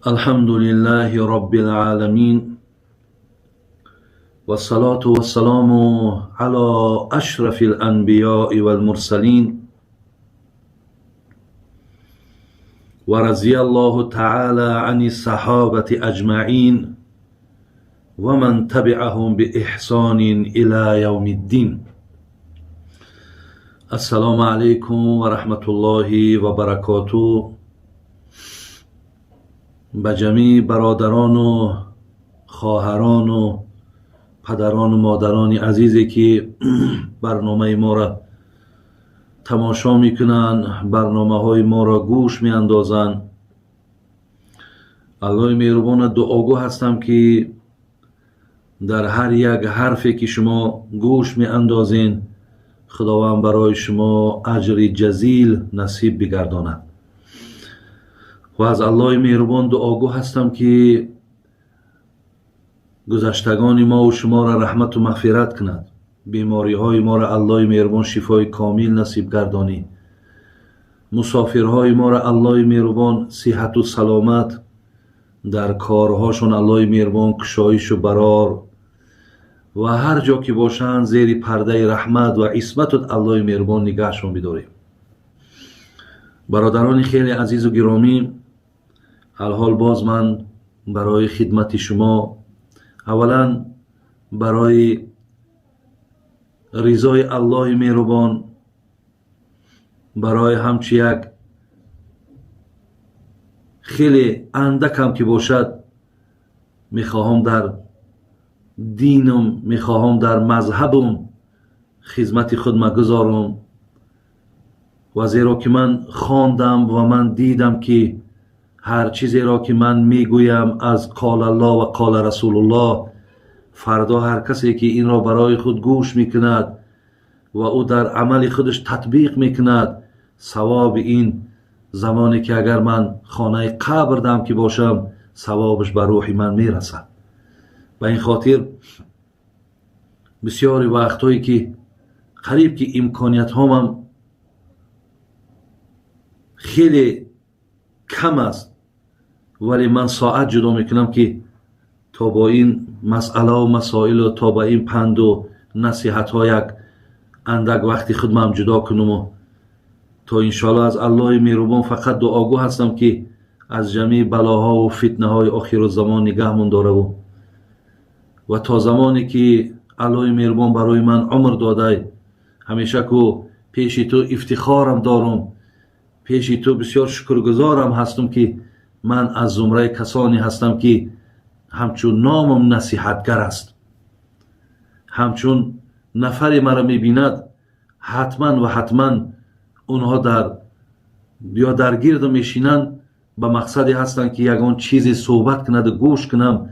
الحمد لله رب العالمين، والصلاة والسلام على أشرف الأنبياء والمرسلين، ورضي الله تعالى عن الصحابة أجمعين ومن تبعهم بإحسان إلى يوم الدين. السلام عليكم ورحمة الله وبركاته. به جمیع برادران و خواهران و پدران و مادران عزیزی که برنامه ما را تماشا میکنن، برنامه های ما را گوش میاندازن، الله مهربان دعاگو هستم که در هر یک حرفی که شما گوش میاندازین، خداوند برای شما اجر جزیل نصیب بگرداند. و از الله مهربان دعاگو هستم که گذشتگان ما و شما را رحمت و مغفرت کند، بیماری های ما را الله مهربان شفای کامل نصیب گردانی، مسافرهای ما را الله مهربان صحت و سلامت، در کارهاشون الله مهربان کشایش و برار، و هر جا که باشند زیر پرده رحمت و عصمت الله مهربان نگهشون بداریم. برادران خیلی عزیز و گرامی، الحال باز من برای خدمت شما اولا برای رضای الله مهربان، برای همچی یک خیلی اندکم که باشد میخواهم در دینم، میخواهم در مذهبم خدمت خود مگذارم، و زیرا که من خواندم و من دیدم که هر چیزی را که من میگویم از قال الله و قال رسول الله، فردا هر کسی که این را برای خود گوش میکند و او در عمل خودش تطبیق میکند، ثواب این زمانی که اگر من خانه قبر دم که باشم، ثوابش به روح من میرسد. به این خاطر بسیاری وقتهایی که قریب که امکانیت هامم خیلی کم است، ولی من ساعت جدا میکنم که تا با این مسئله و مسائل و تا با این پند و نصیحت ها یک اندک وقتی خودم جدا کنم و تا انشالله از الله مهربان فقط دعاگو هستم که از جمیع بلاها و فتنه های آخر زمان نگهمون داره و تا زمانی که الله مهربان برای من عمر داده، همیشه که پیش تو افتخارم دارم، پیش تو بسیار شکرگزارم هستم که من از زمره کسانی هستم که همچون نامم نصیحتگر است، همچون نفری مرا میبیند حتما و حتما اونها در یا در گرد میشینند به مقصدی هستند که یگان چیزی صحبت کند و گوش کنم.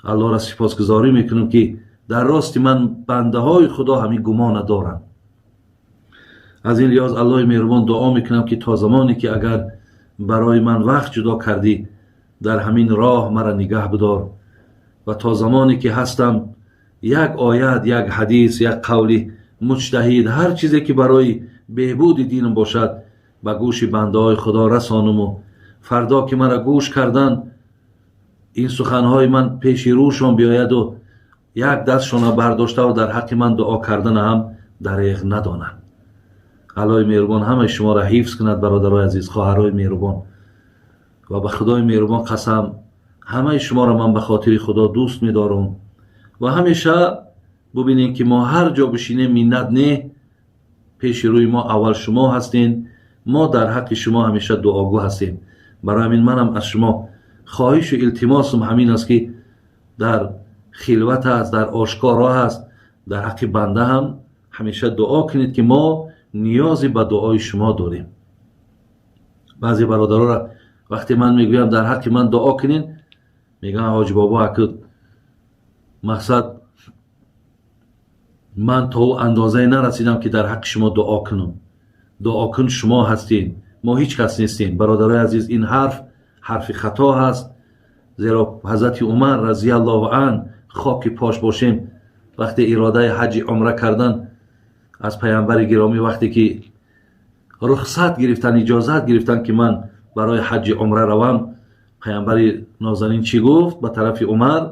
الله را سپاسگزاری میکنم که در راست من بنده های خدا همین گمان دارند. از این لحاظ الله مهربان دعا میکنم که تا زمانی که اگر برای من وقت جدا کردی، در همین راه مرا نگه بدار و تا زمانی که هستم یک آیت، یک حدیث، یک قولی مجتهد، هر چیزی که برای بهبود دینم باشد به گوش بنده های خدا رسانم و فردا که مرا گوش کردن این سخنهای من پیش روشان بیاید و یک دستشان برداشته و در حق من دعا کردن هم دریغ ندانند. الله مهربان همه شما را حفظ کند، برادرای عزیز، خواهرای مهربان، و به خدای مهربان قسم همه شما را من به خاطر خدا دوست می‌دارم و همیشه ببینید که ما هر جا بشینیم منت نه، پیش روی ما اول شما هستین، ما در حق شما همیشه دعاگو هستیم. برای همین منم از شما خواهش و التماسم همین است که در خلوت است، در آشکارا هست، در حق بنده هم همیشه دعا کنید که ما نیازی به دعای شما داریم. بعضی برادرها را وقتی من میگویم در حق من دعا کنین، میگن حاج بابا اکد مقصد من تا او اندازه نرسیدم که در حق شما دعا کنم. دعا کن شما هستین، ما هیچ کس نیستیم. برادرای عزیز، این حرف حرف خطا هست، زیرا حضرت عمر رضی الله عنه خاک پاش باشیم وقتی اراده حج عمره کردن از پیامبر گرامی، وقتی که رخصت گرفتن، اجازت گرفتن که من برای حج عمره روم، Паямбари нозанин чӣ гуфт ба тарафи Умар?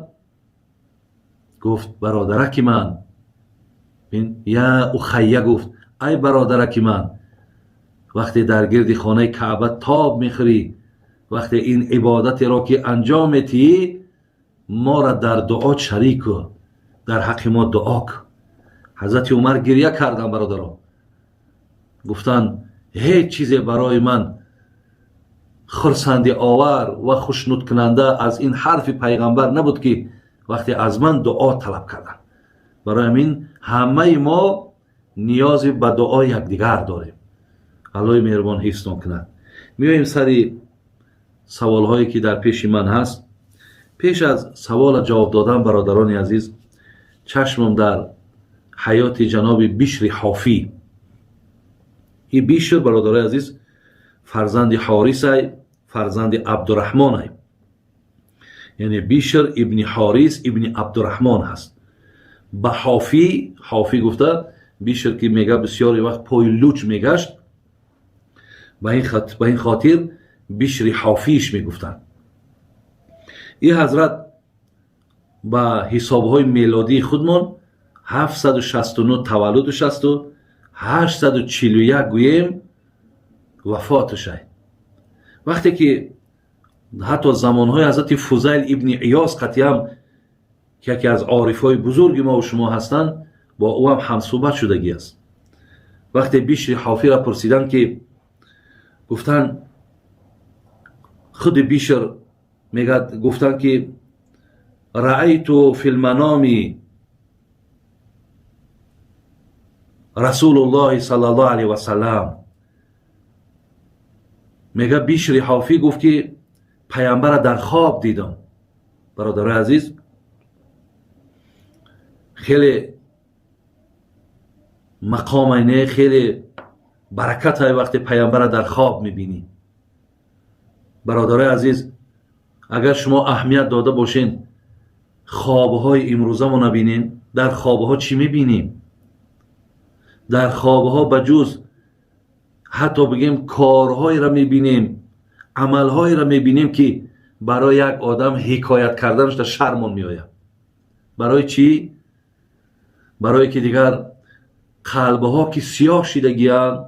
Гуфт: бародараки ман. Я ухайя гуфт: ай бародараки ман, вақте дар гирди хонаи Каъба тоб мехӯрӣ, вақте ин ибодатеро ки анҷом метиҳӣ, моро дар дуо шарик кун, дар ҳаққи мо дуо кун. Ҳазрати Умар гирья карданд, бародаро. Гуфтанд: ҳеҷ чизе барои ман хурсандиовар ва хушнудкунанда аз ин ҳарфи пайғамбар набуд, ки вақте аз ман дуо талаб карданд. Барои ҳамин ҳамаи мо ниёзи ба дуои якдигар дорем. Аллоҳи меҳрубон ҳифзтон кунад. Меоем сари саволҳое ки дар пеши ман ҳаст. Пеш аз савола ҷавоб додан, бародарони азиз, чашмам дар ҳаёти ҷаноби Бишри Ҳофӣ. Ин Бишр, бародарои азиз, фарзанди Ҳорисай, фарзанди Абдураҳмонай. Яъне Бишр ибни Ҳорис ибни Абдураҳмон ҳаст. Ба Ҳофӣ, Ҳофӣ гуфта, Бишр ки мега бисёре вақт пои луч мегашт, ба ин хотир Бишри Ҳофиш мегуфтанд. Ин ҳазрат ба ҳисобҳои мелодии худмон 769 таваллудаш асту 841 гӯем вафотушай. Вақте ки ҳатто замонҳои ҳазрати Фузайл ибни Иёз қатъиам, ки яке аз орифҳои бузурги мо шумо ҳастанд, бо ӯ ҳам ҳамсӯҳбат шудагӣ аст. Вақте Бишри Ҳофиро пурсиданд, ки гуфтанд, худи Бишр мегӯяд, гуфтанд ки раайту фи лманоми Расулуллоҳи саллаллоҳу алайҳи васаллам. Мегӯяд Бишри Ҳофӣ гуфт ки паямбара дар хоб дидам. Бародарои азиз, хеле мақомай не, хеле баракатай вақте паямбара дар хоб мебинӣ. Бародарои азиз, агар шумо аҳамият дода бошед, хобҳои имрӯзамо набинем, дар хобҳо чӣ мебинем? Дар хобҳо ба ҷуз ҳатто бигем корҳоеро мебинем, амалҳоеро мебинем, ки барои як одам ҳикоят карданаш дар шармон меояд. Барои чӣ? Барое ки дигар қалбҳо ки сиёҳ шидагиянд,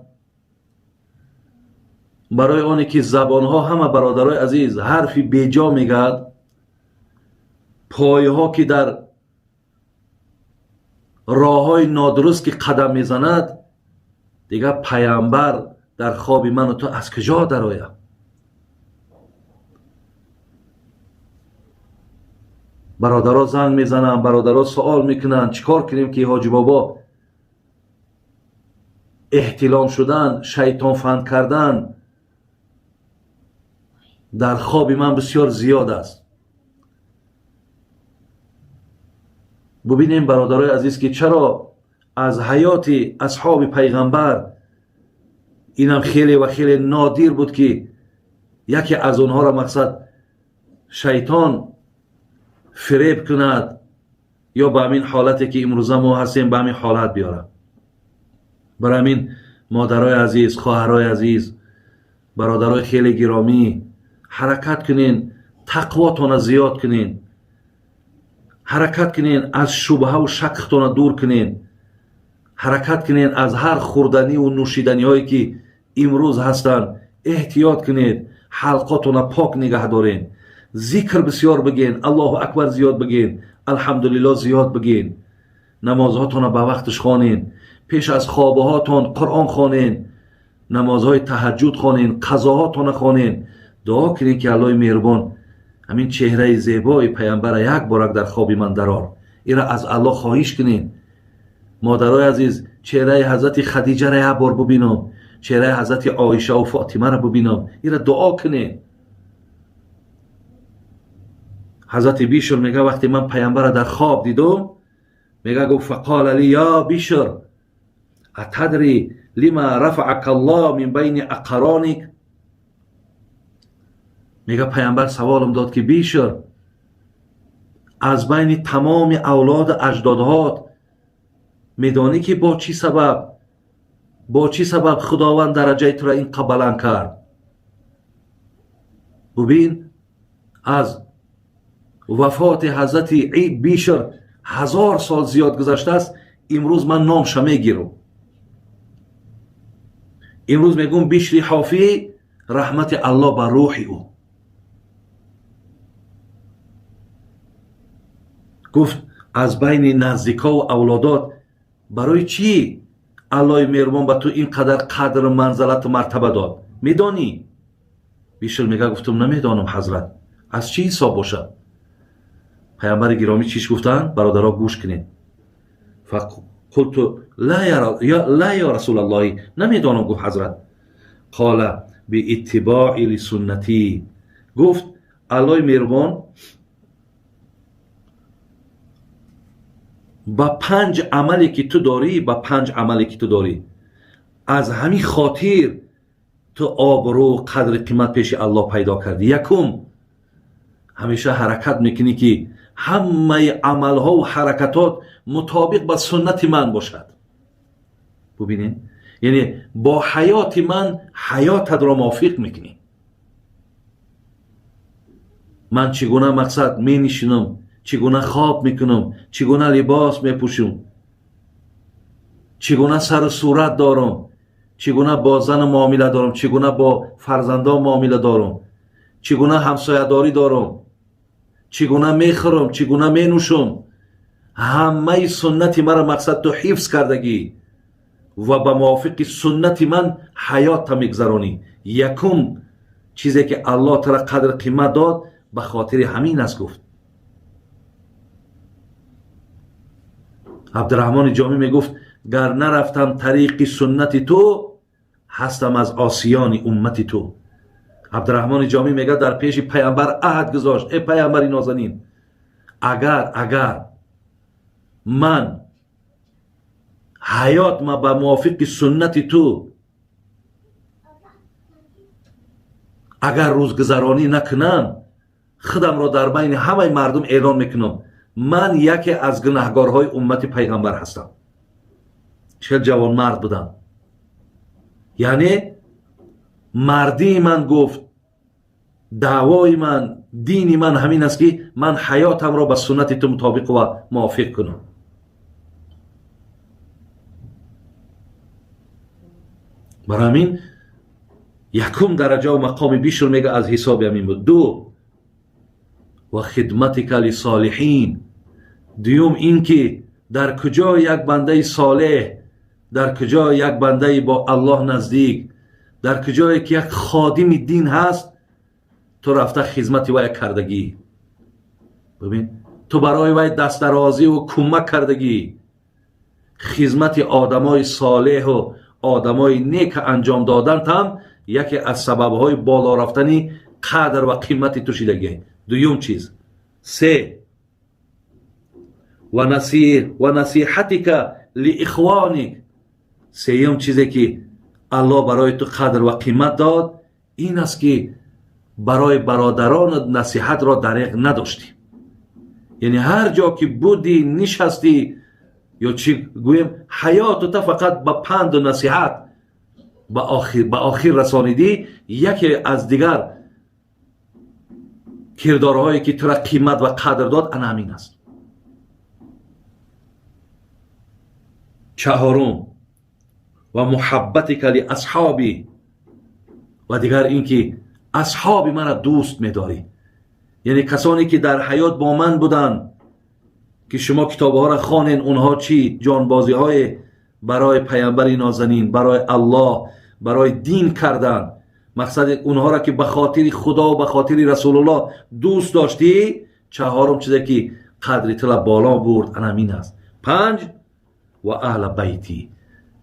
барои оне ки забонҳо ҳама, бародарои азиз, ҳарфи беҷо мегӯяд, пойҳо ки дар роҳҳои нодуруст ки қадам мезанад, дигар паямбар дар хоби ману ту аз куҷо дарояд? Бародаро занг мезананд, бародаро суол мекунанд, чӣ кор кунем ки ҳоҷи бобо эҳтилом шудан, шайтон фанд кардан дар хоби ман бисёр зиёд аст. Бубинем, бародарои азиз, ки чаро аз ҳаёти асҳоби пайғамбар инам хеле ва хеле нодир буд, ки яке аз онҳоро мақсад шайтон фиреб кунад ё ба ҳамин ҳолате ки имрӯза мо ҳастем ба ҳамин ҳолат биёрад. Барои ҳамин модарои азиз, хоҳарои азиз, бародарои хеле гиромӣ, ҳаракат кунен, тақвотона зиёд кунен, ҳаракат кунен, аз шубҳаву шакхтона дур кунен, ҳаракат кунен аз ҳар хӯрданиву нӯшиданиҳое ки имрӯз ҳастанд эҳтиёт кунед, ҳалқотона пок нигаҳ дорен, зикр бисёр биген, Аллоҳу акбар зиёд биген, алҳамдулиллоҳ зиёд биген, намозҳотона ба вақташ хонен, пеш аз хобҳотон Қуръон хонен, намозҳои таҳаҷҷуд хонен, қазоҳотона хонен, дуо кунед ки Аллоҳи меҳрубон ҳамин чеҳраи зебои паямбара як борак дар хоби ман дарор. Ира аз Аллоҳ хоҳиш кунед. Модарои азиз, чеҳраи ҳазрати Хадиҷара як бор бубинам, чеҳраи ҳазрати Оишаву Фотимара бубинам, ира дуо кунед. Ҳазрати Бишр мега вақте ман паямбара дар хоб дидум, мега гуфт: фақола ли я Бишр атадри лима рафаака Аллоҳ мин байни ақароник. Мега паямбар саволам дод ки Бишр, аз байни тамоми авлоду аҷдодҳот медонӣ ки бо чӣ сабаб Худованд дараҷаи туро ин қа баланд кард? Бубин, Аз вафоти ҳазрати Бишр 1000 сол зиёд гузаштааст, имрӯз ман номша мегирам. Имрӯз мегӯм Бишри Ҳофӣ, раҳмати Аллоҳ ба рӯҳи ӯ. Гуфт аз байни наздикҳо ва авлодот барои чӣ Аллоҳи меҳрубон ба ту ин қадар қадру манзалату мартаба дод? Медонӣ? Бишр мега гуфтум намедонам ҳазрат, аз чӣ ҳисоб бошад? Паямбари гиромӣ чиш гуфтанд? Бародаро гӯш кунед. Фақулту ла ё расулаллоҳи, намедонам гуфт ҳазрат. Қола бииттибои лисуннатӣ, гуфт Аллоҳи меҳрубон ба 5 амале ки ту дорӣ, ба 5 амале ки ту дорӣ, аз ҳамин хотир ту обрӯ қадри қимат пеши Аллоҳ пайдо кардӣ. Якум, ҳамеша ҳаракат мекунӣ ки ҳамаи амалҳо ва ҳаракатот мутобиқ ба суннати ман бошад. Бубинед, яъне бо ҳаёти ман ҳаётатро мувофиқ мекунӣ. Ман чӣ гуна мақсад менишинам, чӣ гуна хоб мекунам, чӣ гуна либос мепӯшам, чӣ гуна сару сурат дорам, чӣ гуна бо зану муомила дорам, чӣ гуна бо фарзандон муомила дорам, чӣ гуна ҳамсоядорӣ дорам, чӣ гуна мехӯрам, чӣ гуна менӯшам, ҳамаи суннати маро мақсад ту ҳифз кардагӣ ва ба мувофиқи суннати ман ҳаётта мегузаронӣ. Якум чизе ки Аллоҳ тура қадр қимат дод ба хотири ҳамин аст гуфт. Абдураҳмони Ҷомӣ мегуфт гар нарафтам тариқи суннати ту, ҳастам аз осиёни уммати ту. Абдураҳмони Ҷомӣ мегӯяд дар пеши паямбар аҳд гузошт: э паямбари нозанин, агар ман ҳаётма ба мувофиқи суннати ту агар рӯзгузаронӣ накунам, худамро дар байни ҳамаи мардум эълон мекунам, ман яке аз гунаҳгорҳои уммати пайғамбар ҳастам. Чӣ ҷавонмард будам. Яъне мардии ман гуфт, даъвои ман, дини ман ҳамин аст ки ман ҳаётамро ба суннати ту мутобиқ ва мувофиқ кунам. Барои ҳамин якум дараҷа ва мақоми Бишр мега аз ҳисоби ҳамин буд. Ду, ва хидматика лисолиҳин. Дуюм ин ки дар куҷо як бандаи солеҳ, дар куҷо як бандаи бо Аллоҳ наздик, дар куҷое ки як ходими дин ҳаст, ту рафта хизмати вай кардагӣ. Бибин, ту барои вай дастдарозӣ ва кӯмак кардагӣ, хизмати одамои солеҳу одамои нек анҷом додан там яке аз сабабҳои боло рафтани қадр ва қимати ту шидагӣ. Дуюм чиз. Се, ва насиҳатика лиихвоник. Сеюм чизе ки Аллоҳ барои ту қадр ва қимат дод ин аст ки барои бародаронат насиҳатро дареғ надоштӣ. Яъне ҳар ҷо ки будӣ, нишастӣ, ё чӣ гӯем, ҳаётута фақат ба панду насиҳат ба охир расонидӣ. Яке аз дигар кирдорҳое ки тура қимат ва қадр дод ана ҳамин аст. Чаҳорум, ва муҳаббатика лиасҳоби. Ва дигар ин ки асҳоби мара дӯст медорӣ, яъне касоне ки дар ҳаёт бо ман буданд, ки шумо китобҳоро хонен, онҳо чӣ ҷонбозиҳое барои паямбари нозанин, барои Аллоҳ, барои дин карданд. Мақсади онҳоро ки ба хотири Худо ва ба хотири Расулуллоҳ дӯст доштӣ. Чаҳорум чизе ки қадри тура боло бурд ана ҳамин аст. Панҷ, ва аҳла байтӣ.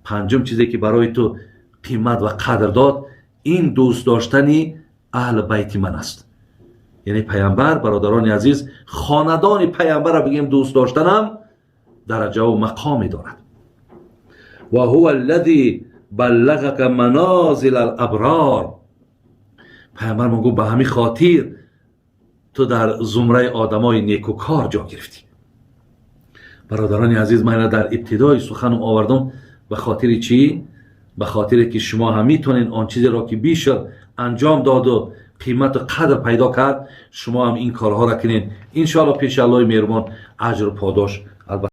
Панҷум чизе ки барои ту қимат ва қадр дод ин дӯст доштани аҳли байти ман аст. Яъне паямбар, бародарони азиз, хонадони паямбарро бигем дӯст доштанам дараҷаву мақоме дорад. Ва ҳува аллази баллағака манозил алаброр. Паямбар мо гуфт ба ҳамин хотир ту дар зумраи одамои некукор ҷо гирифтӣ. Бародарони азиз, ман ина дар ибтидои суханам овардам ба хотири чӣ? Ба хотире ки шумо ҳам метавонед он чизеро ки Бишр анҷом доду Қимату қадр пайдо кард. Шумо ҳам ин корҳоро кунед, иншоалло, пеши Аллоҳи меҳрубон аҷру подош албатта.